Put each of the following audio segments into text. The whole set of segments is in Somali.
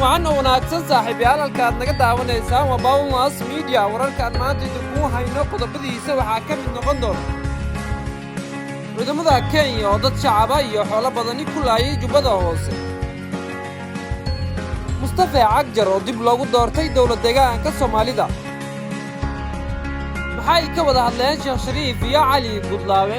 Wacan oo wanaagsan, saaxiibayaal. Halkaad naga daawanaysaan waa Bawlas Media. Wararkaan maanta idinkuu hayno qodobadiisa waxaa ka mid noqon doona ciidamada Kenya oo dad shacaba iyo xoolo badani ku laayay Jubbada Hoose, Mustafa Cagjar oo dib loogu doortay dowlad deegaanka Soomaalida. Maxay ka wada hadleen Sheekh Shariif iyo Cali Gudlaawe?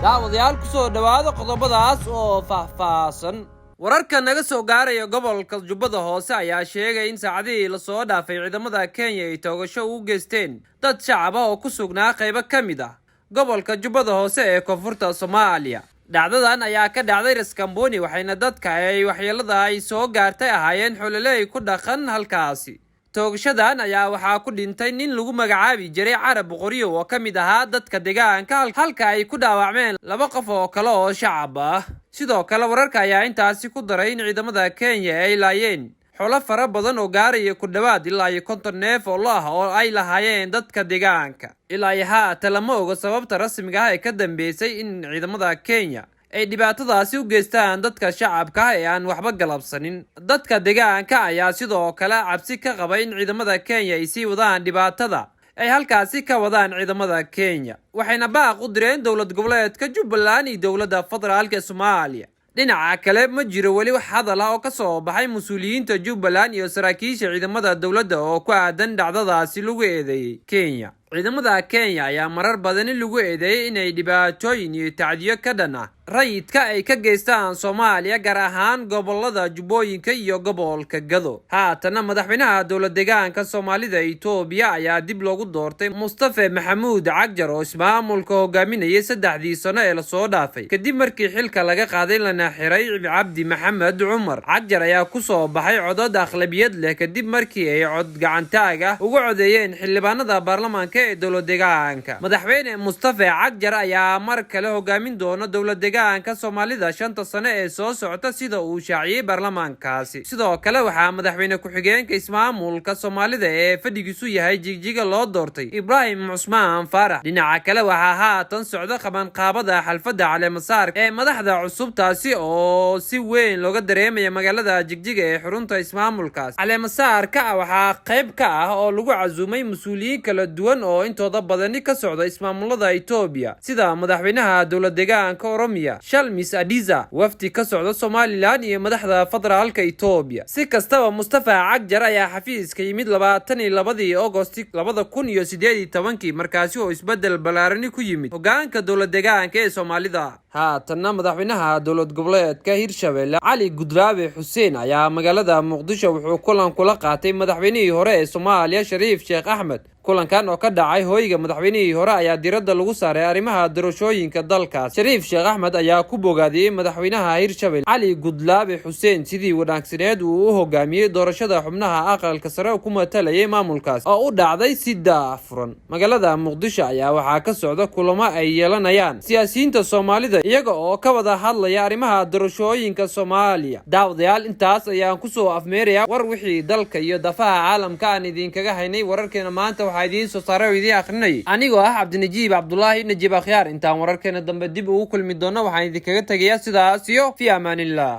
Daawadayaal, ku soo dhowaada qodobadaas oo faahfaahsan. Wararka naga soo gaaraya gobolka Jubbada Hoose ayaa sheegay in saacadihii lasoo dhaafay ciidamada Kenya ay toogasho ugu geysteen dad shacab ah oo ku sugnaa qaybo ka mid ah gobolka Jubbada Hoose ee koonfurta Soomaaliya. Dhacdadan ayaa ka dhacday Raskamboni, waxayna dadka ay waxyeelada ay soo gaartay ahaayeen xololey ku dhaqan halkaasi. Toogashadan ayaa waxaa ku dhintay nin lagu magacaabi jiray Carab Qoryo oo ka mid ahaa dadka deegaanka, halka ay ku dhaawacmeen laba qof oo kale oo shacab ah. Sidoo kale, wararka ayaa intaasi ku daray in ciidamada Kenya ay laayeen xoolo fara badan oo gaaraya ku dhowaad ilaa iyo 50 neef oo lo ah oo ay lahaayeen dadka deegaanka. Ilaa iyo haata lama oga sababta rasmiga ah ee ka dambeysay in ciidamada Kenya ay dhibaatadaasi u geystaan dadka shacabka ah ee aan waxba galabsanin. Dadka deegaanka ayaa sidoo kale cabsi ka qaba in ciidamada Kenya ay sii wadaan dhibaatada ay halkaasi ka wadaan ciidamada Kenya, waxayna baaq u direen dowlad goboleedka Jubbaland iyo dowladda federaalka ee Soomaaliya. Dhinaca kale, ma jiro weli wax hadal ah oo ka soo baxay mas-uuliyiinta Jubbaland iyo saraakiisha ciidamada dowladda oo ku aadan dhacdadaasi lagu eedeeyey Kenya. Ciidamada Kenya ayaa marar badani lagu eedeeyey inay dhibaatooyin iyo tacdiyo ka dhan ah rayidka ay ka geystaan Soomaaliya, gaar ahaan gobolada Jubbooyinka iyo gobolka Gado. Haatana madaxweynaha dowlad deegaanka Soomaalida Itoobiya ayaa dib loogu doortay Mustafe Maxamuud Cagjar oo ismaamulka hogaaminayay 3dii sano ee lasoo dhaafay, kadib markii xilka laga qaaday lana xiray Cabdi Maxamed Cumar. Cagjar ayaa kusoo baxay codod aqlabiyad leh, kadib markii ay cod gacantaag ah uga codeeyeen xildhibaanada baarlamaanka ee dowlad deegaanka. Madaxweyne Mustafe Cagjar ayaa mar kale hogaamin doona dowlad deegaanka Soomaalida 5ta sano ee soo socota, sida uu shaaciyey baarlamaankaasi. Sidoo kale, waxaa madaxweyne ku-xigeenka ismaamulka Soomaalida ee fadhigiisu yahay Jigjiga loo doortay Ibraahim Cusmaan Faarax. Dhinaca kale, waxaa haatan socda qabanqaabada xafladda caleemasaarka ee madaxda cusub, taasi oo si weyn looga dareemaya magaalada Jigjiga ee xarunta ismaamulkaas. Caleemasaarka waxaa qayb ka ah oo lagu casuumay mas-uuliyiin kala duwan oo intooda badani ka socda ismaamulada Itoobiya, sida madaxweynaha dowlad deegaanka Oromiya Shalmis Adiza, wafdi ka socda Somaliland iyo madaxda federaalka Itoobiya. Si kastaba, Mustafa Cagjar ayaa xafiiska yimid 22dii Agosti 2018kii, markaasi oo isbedel ballaarani ku yimid hogaanka dowlad deegaanka ee Soomaalida. Haatanna madaxweynaha dowlad goboleedka Hirshabelle Cali Gudraabe Xuseen ayaa magaalada Muqdisho wuxuu kulan kula qaatay madaxweynihii hore ee Soomaaliya Shariif Sheekh Axmed. Kulankan oo ka dhacay hoyga madaxweynihii hore ayaa diiradda lagu saaray arrimaha doorashooyinka dalkaas. Shariif Sheekh Axmed ayaa ku bogaadiyey madaxweynaha Hirshabelle Cali Gudlaabe Xuseen sidii wanaagsaneed uu u hogaamiyey doorashada xubnaha aqalka sare ku matalayay maamulkaas oo u dhacday si daahfuran. Magaalada Muqdisho ayaa waxaa ka socda kulamo ay yeelanayaan siyaasiyiinta Soomaalida, iyaga oo ka wada hadlaya arrimaha doorashooyinka Soomaaliya. Daawadayaal, intaas ayaan kusoo afmeerayaa war wixii dalka iyo dafaha caalamka aan idinkaga haynay. Wararkeena maanta waxaa idiin soo saaray oo idiin akhrinayay anigoo ah Cabdinajiib Cabdulaahi Najiib Akhyaar. Intaan wararkeena dambe dib ugu kulmi doono, waxaan idinkaga tegayaa sidaas iyo fi amaanillah.